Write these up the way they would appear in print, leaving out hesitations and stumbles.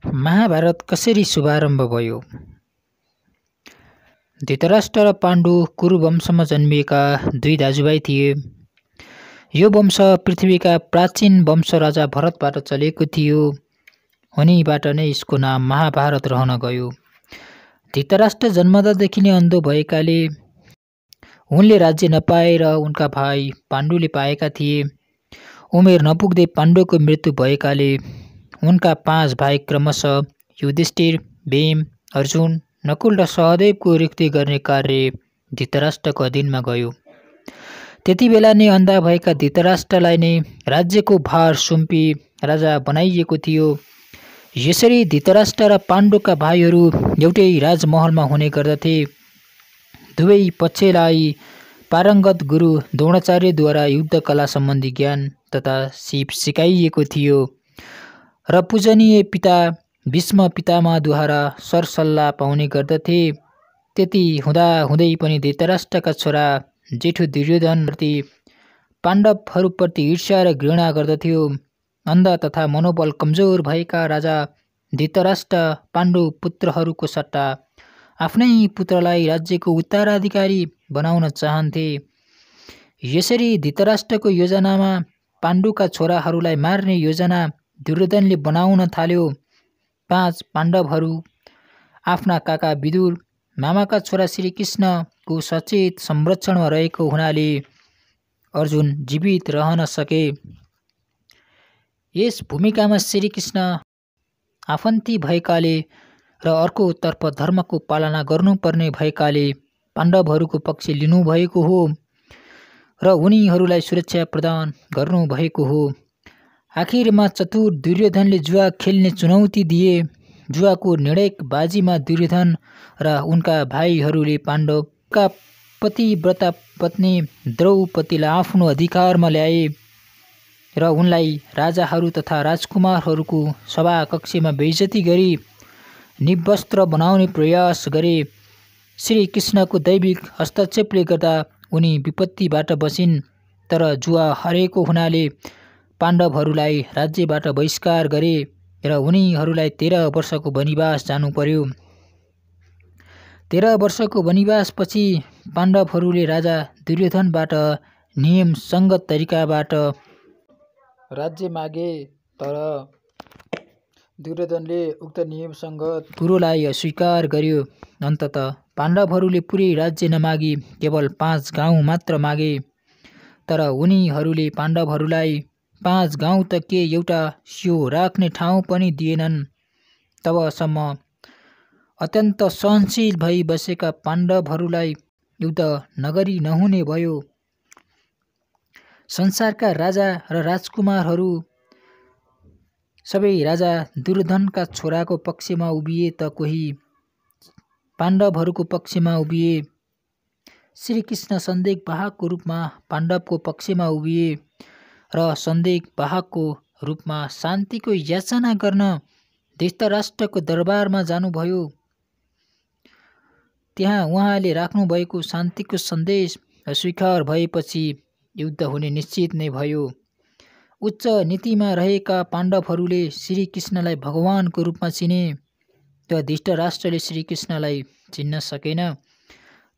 महाभारत कसरी शुभारम्भ भयो? धृतराष्ट्र र पाण्डु कुरु वंशमा जन्मिएका दुई दाजुभाइ थिए। यो वंश पृथ्वीका प्राचीन वंश राजा भरतबाट चलेको थियो। उनीबाट नै यसको नाम महाभारत रहन गयो। धृतराष्ट्र जन्मदादेखि नै अन्धो भएकाले उनले राज्य नपाएर उनका भाइ पाण्डुले पाएका थिए। उमेर नपुग्दै पाण्डुको मृत्यु भएकाले उनका 5 भाइ क्रमशः युधिष्ठिर, भीम, अर्जुन, नकुल र सहदेवको रिक्ति गर्ने कार्य धृतराष्ट्रको अधीनमा गयो। त्यति बेला नै अन्धा भएका धृतराष्ट्रलाई नै राज्यको भार सुम्पी राजा बनाइएको थियो। यसरी धृतराष्ट्र र पाण्डुका भाइहरू एउटै राजमहलमा हुने गर्दथे। दुवै पक्षलाई पारङ्गत गुरु द्रोणाचार्यद्वारा युद्धकला सम्बन्धी ज्ञान तथा सिप सिकाइएको थियो र पूजनीय पिता भीष्म पितामहद्वारा सरसल्लाह पाउने गर्दथे। त्यति हुँदै पनि धृतराष्ट्रका छोरा जेठो दुर्योधनप्रति पाण्डवहरूप्रति ईर्ष्या र घृणा गर्दथ्यो। अन्ध तथा मनोबल कमजोर भएका राजा धृतराष्ट्र पाण्डु पुत्रहरूको सट्टा आफ्नै पुत्रलाई राज्यको उत्तराधिकारी बनाउन चाहन्थे। यसरी धृतराष्ट्रको योजनामा पाण्डुका छोराहरूलाई मार्ने योजना दुर्योधनले बनाउन थाल्यो। 5 पाण्डवहरू आफ्ना काका विदुर, मामाका छोरा श्रीकृष्णको सचेत संरक्षणमा रहेको हुनाले अर्जुन जीवित रहन सके। यस भूमिकामा श्रीकृष्ण आफन्ती भएकाले र अर्कोतर्फ धर्मको पालना गर्नुपर्ने भएकाले पाण्डवहरूको पक्ष लिनुभएको हो र उनीहरूलाई सुरक्षा प्रदान गर्नुभएको हो। आखिरमा चतुर दुर्योधनले जुवा खेल्ने चुनौती दिए। जुवाको निर्णायक बाजीमा दुर्योधन र उनका भाइहरूले पाण्डवका पतिव्रता पत्नी द्रौपदीलाई आफ्नो अधिकारमा ल्याए र उनलाई राजाहरू तथा राजकुमारहरूको सभाकक्षमा बेइज्जती गरी निवस्त्र बनाउने प्रयास गरे। श्रीकृष्णको दैविक हस्तक्षेपले गर्दा उनी विपत्तिबाट बचिन्, तर जुवा हरेको हुनाले पाण्डवहरूलाई राज्यबाट बहिष्कार गरे र उनीहरूलाई 13 वर्षको वनवास जानु पर्यो। 13 वर्षको वनवासपछि पाण्डवहरूले राजा दुर्योधनबाट नियम सङ्गत तरिकाबाट राज्य मागे, तर दुर्योधनले उक्त नियम सङ्गत कुरोलाई अस्वीकार गर्यो। अन्ततः पाण्डवहरूले पुरै राज्य नमागी केवल 5 गाउँ मात्र मागे, तर उनीहरूले पाण्डवहरूलाई 5 गाउँ त के एउटा सियो राख्ने ठाउँ पनि दिएनन्। तबसम्म अत्यन्त सहनशील भई बसेका पाण्डवहरूलाई युद्ध नगरी नहुने भयो। संसारका राजा र राजकुमारहरू सबै राजा दुर्योधनका छोराको पक्षमा उभिए त कोही पाण्डवहरूको पक्षमा उभिए। श्रीकृष्ण सन्देश वाहकको रूपमा पाण्डवको पक्षमा उभिए र सन्देश वाहकको रूपमा शान्तिको याचना गर्न धृतराष्ट्रको दरबारमा जानुभयो। त्यहाँ उहाँले राख्नुभएको शान्तिको सन्देश अस्वीकार भएपछि युद्ध हुने निश्चित नै भयो। उच्च नीतिमा रहेका पाण्डवहरूले श्रीकृष्णलाई भगवानको रूपमा चिने, तर धृतराष्ट्रले श्रीकृष्णलाई चिन्न सकेन।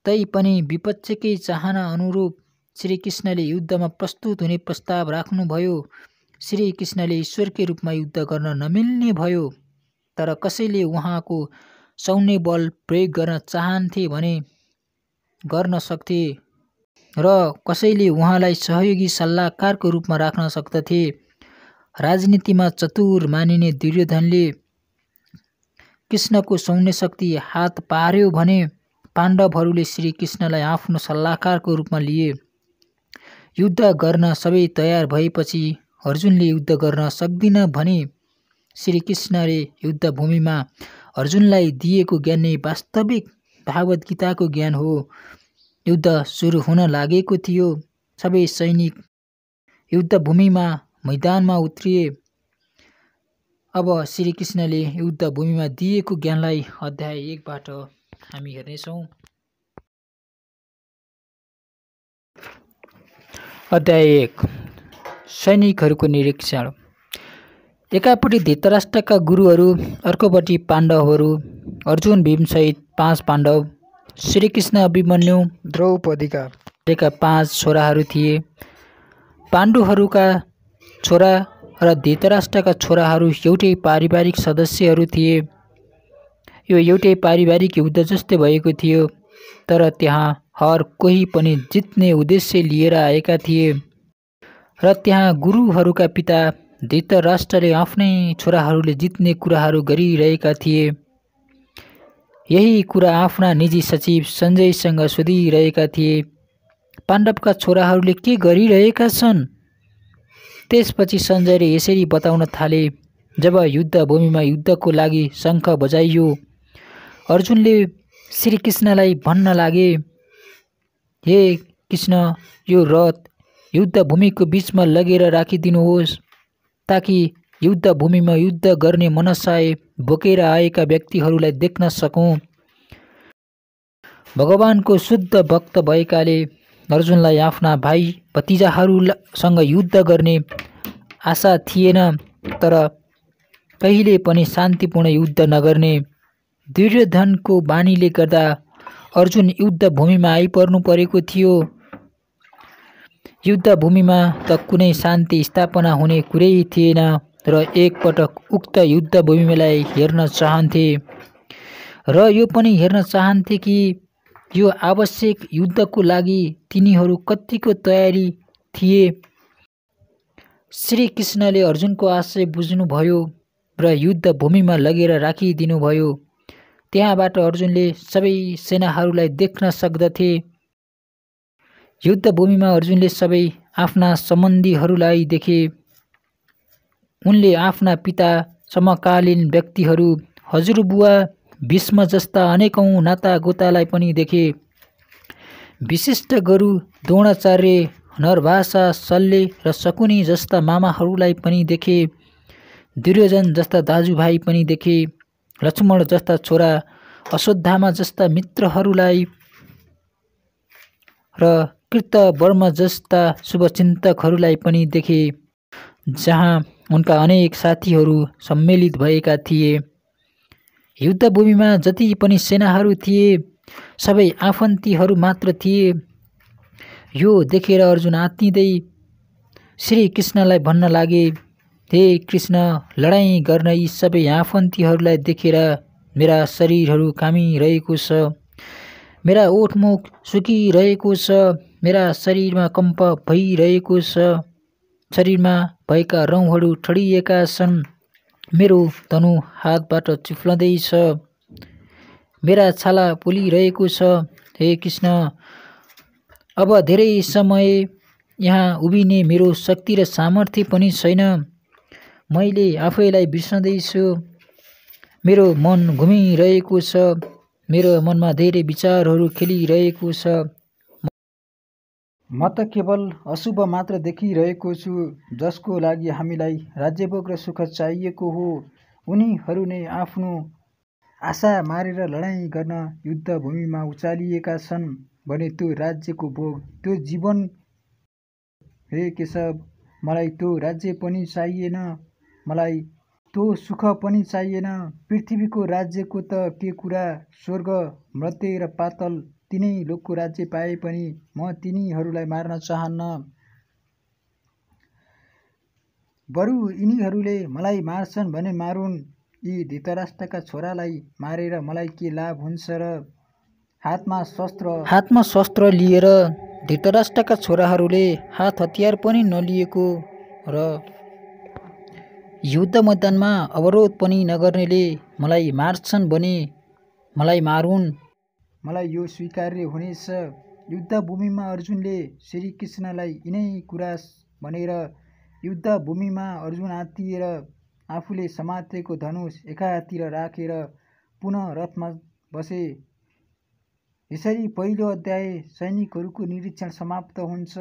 तैपनि विपक्षकै चाहना अनुरूप श्रीकृष्णले युद्धमा प्रस्तुत हुने प्रस्ताव राख्नुभयो। श्रीकृष्णले ईश्वरकै रूपमा युद्ध गर्न नमिल्ने भयो, तर कसैले उहाँको सैन्य बल प्रयोग गर्न चाहन्थे भने गर्न सक्थे र कसैले उहाँलाई सहयोगी सल्लाहकारको रूपमा राख्न सक्दथे। राजनीतिमा चतुर मानिने दुर्योधनले कृष्णको सैन्य शक्ति हात पार्यो भने पाण्डवहरूले श्रीकृष्णलाई आफ्नो सल्लाहकारको रूपमा लिए। युद्ध गर्न सबै तयार भएपछि अर्जुनले युद्ध गर्न सक्दिन भने श्रीकृष्णले युद्धभूमिमा अर्जुनलाई दिएको ज्ञान नै वास्तविक भागवत गीताको ज्ञान हो। युद्ध सुरु हुन लागेको थियो। सबै सैनिक युद्धभूमिमा मैदानमा उत्रिए। अब श्रीकृष्णले युद्धभूमिमा दिएको ज्ञानलाई अध्याय 1बाट हामी हेर्नेछौँ। अध्याय 1 सैनिकहरूको निरीक्षण। एकापट्टि धृतराष्ट्रका गुरुहरू, अर्कोपट्टि पाण्डवहरू, अर्जुन भीमसहित 5 पाण्डव, श्रीकृष्ण अभिमन्यु द्रौपदीका 5 छोराहरू थिए। पाण्डुहरूका छोरा र धृतराष्ट्रका छोराहरू एउटै पारिवारिक सदस्यहरू थिए। यो एउटै पारिवारिक युद्ध जस्तै भएको थियो, तर त्यहाँ हर कोही पनि जित्ने उद्देश्य लिएर आएका थिए र त्यहाँ गुरुहरूका पिता धृतराष्ट्रले आफ्नै छोराहरूले जित्ने कुराहरू गरिरहेका थिए। यही कुरा आफ्ना निजी सचिव सञ्जयसँग सोधिरहेका थिए, पाण्डवका छोराहरूले के गरिरहेका छन्? त्यसपछि सञ्जयले यसरी बताउन थाले, जब युद्धभूमिमा युद्धको लागि शङ्ख बजाइयो, अर्जुनले श्रीकृष्णलाई भन्न लागे, हे कृष्ण, यो रथ युद्धभूमिको बीचमा लगेर राखिदिनुहोस्, ताकि युद्धभूमिमा युद्ध गर्ने मनसाय बोकेर आएका व्यक्तिहरूलाई देख्न सकौँ। भगवानको शुद्ध भक्त भएकाले अर्जुनलाई आफ्ना भाइ भतिजाहरूसँग युद्ध गर्ने आशा थिएन, तर कहिले पनि शान्तिपूर्ण युद्ध नगर्ने दुर्योधनको बानीले गर्दा अर्जुन युद्धभूमिमा आइपर्नु परेको थियो। युद्धभूमिमा त कुनै शान्ति स्थापना हुने कुरै थिएन र एकपटक उक्त युद्धभूमिलाई हेर्न चाहन्थे र यो पनि हेर्न चाहन्थे कि यो आवश्यक युद्धको लागि तिनीहरू कतिको तयारी थिए। श्रीकृष्णले अर्जुनको आशय बुझ्नुभयो र युद्धभूमिमा लगेर राखिदिनुभयो। त्यहाँबाट अर्जुनले सबै सेनाहरूलाई देख्न सक्दथे। युद्धभूमिमा अर्जुनले सबै आफ्ना सम्बन्धीहरूलाई देखे। उनले आफ्ना पिता, समकालीन व्यक्तिहरू, हजुरबुवा भीष्म जस्ता अनेकौं नातागोतालाई पनि देखे। विशिष्ट गुरु द्रोणाचार्य, नरभाषा, शल्य र शकुनी जस्ता मामाहरूलाई पनि देखे। दुर्योधन जस्ता दाजुभाइ पनि देखे। लक्ष्मण जस्ता छोरा, अश्वत्थामा जस्ता मित्रहरूलाई र कृतवर्मा जस्ता शुभचिन्तकहरूलाई पनि देखे, जहाँ उनका अनेक साथीहरू सम्मिलित भएका थिए। युद्धभूमिमा जति पनि सेनाहरू थिए, सबै आफन्तीहरू मात्र थिए। यो देखेर अर्जुन आत्तिँदै श्रीकृष्णलाई भन्न लागे, हे कृष्ण, लडाईँ गर्न यी सबै आफन्तीहरूलाई देखेर मेरा शरीरहरू कामिरहेको छ, मेरा ओठमुख सुकिरहेको छ, मेरा शरीरमा कम्प भइरहेको छ, शरीरमा भएका रौँहरू ठडिएका छन्, मेरो धनु हातबाट चिप्लँदैछ, मेरा छाला पोलिरहेको छ। हे कृष्ण, अब धेरै समय यहाँ उभिने मेरो शक्ति र सामर्थ्य पनि छैन। मैले आफैलाई बिर्सँदैछु। मेरो मन घुमिरहेको छ। मेरो मनमा धेरै विचारहरू खेलिरहेको छ। म त केवल अशुभ मात्र देखिरहेको छु, जसको लागि हामीलाई राज्यभोग र सुख चाहिएको हो। उनीहरू नै आफ्नो आशा मारेर लडाईँ गर्न युद्धभूमिमा उचालिएका छन् भने त्यो राज्यको भोग, त्यो जीवन। हे केशव, मलाई त्यो राज्य पनि चाहिएन, मलाई त्यो सुख पनि चाहिएन। पृथ्वीको राज्यको त के कुरा, स्वर्ग, मर्त्य र पातल तिनै लोकको राज्य पाए पनि म तिनीहरूलाई मार्न चाहन्न। बरु यिनीहरूले मलाई मार्छन् भने मारुन्। यी धृतराष्ट्रका छोरालाई मारेर मलाई के लाभ हुन्छ र? हातमा शस्त्र लिएर धृतराष्ट्रका छोराहरूले हात हतियार पनि नलिएको र युद्ध मैदानमा अवरोध पनि नगर्नेले मलाई मार्छन् भने मलाई मारुन्। मलाई यो स्वीकार्य हुनेछ। युद्धभूमिमा अर्जुनले श्रीकृष्णलाई यिनै कुरा भनेर युद्धभूमिमा अर्जुन आत्तिएर आफूले समातेको धनुष एकातिर राखेर पुनः रथमा बसे। यसरी पहिलो अध्याय सैनिकहरूको निरीक्षण समाप्त हुन्छ।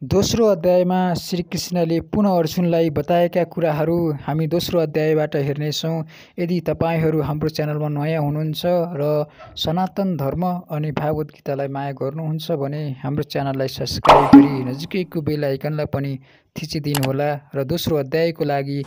दोस्रो अध्यायमा श्रीकृष्णले पुनः अर्जुनलाई बताएका कुराहरू हामी दोस्रो अध्यायबाट हेर्नेछौँ। यदि तपाईँहरू हाम्रो च्यानलमा नयाँ हुनुहुन्छ र सनातन धर्म अनि भागवत गीतालाई माया गर्नुहुन्छ भने हाम्रो च्यानललाई सब्सक्राइब गरी नजिकैको बेल आइकनलाई पनि थिचिदिनुहोला र दोस्रो अध्यायको लागि